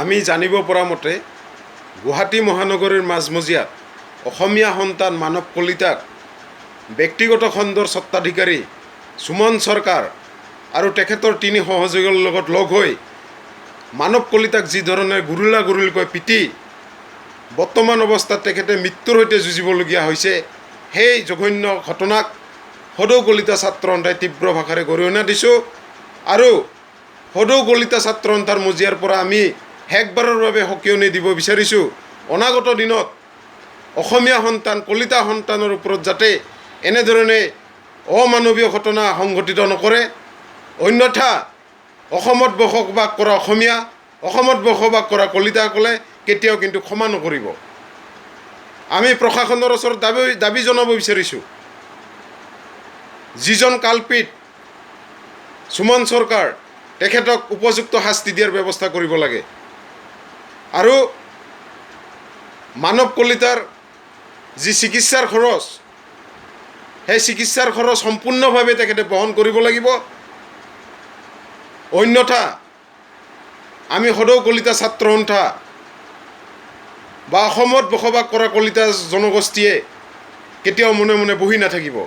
আমি জানিব পৰা মতে গুৱাহাটী মহানগৰীৰ মাজমজিয়াত অসমীয়া সন্তান মানৱ কলিতাক ব্যক্তিগত খণ্ডৰ স্বত্বাধিকাৰী সুমন চৰকাৰ আৰু তেখেতৰ তিনি সহযোগীৰ লগত লগ হৈ মানৱ কলিতাক যি ধৰণে গুৰুলা গুৰুলকৈ পিটি বৰ্তমান অৱস্থাত তেখেতে মৃত্যুৰ সৈতে যুঁজিবলগীয়া হৈছে, সেই জঘন্য ঘটনাক সদৌ কলিতা ছাত্ৰ সন্থাই তীব্ৰ ভাষাৰে গৰিহণা দিছোঁ। আৰু সদৌ কলিতা ছাত্ৰ সন্থাৰ মজিয়াৰ পৰা আমি শেষবাৰৰ বাবে সকিয়নি দিব বিচাৰিছোঁ, অনাগত দিনত অসমীয়া সন্তান, কলিতা সন্তানৰ ওপৰত যাতে এনেধৰণে অমানৱীয় ঘটনা সংঘটিত নকৰে। অন্যথা অসমত বসবাস কৰা অসমীয়া, অসমত বসবাস কৰা কলিতাসকলে কেতিয়াও কিন্তু ক্ষমা নকৰিব। আমি প্ৰশাসনৰ ওচৰত দাবী জনাব বিচাৰিছোঁ, যিজন কালপিত সুমন চৰকাৰ, তেখেতক উপযুক্ত শাস্তি দিয়াৰ ব্যৱস্থা কৰিব লাগে আৰু মানৱ কলিতাৰ যি চিকিৎসাৰ খৰচ, সেই চিকিৎসাৰ খৰচ সম্পূৰ্ণভাৱে তেখেতে বহন কৰিব লাগিব। অন্যথা আমি সদৌ কলিতা ছাত্ৰ সন্থা বা অসমত বসবাস কৰা কলিতা জনগোষ্ঠীয়ে কেতিয়াও মনে মনে বহি নাথাকিব।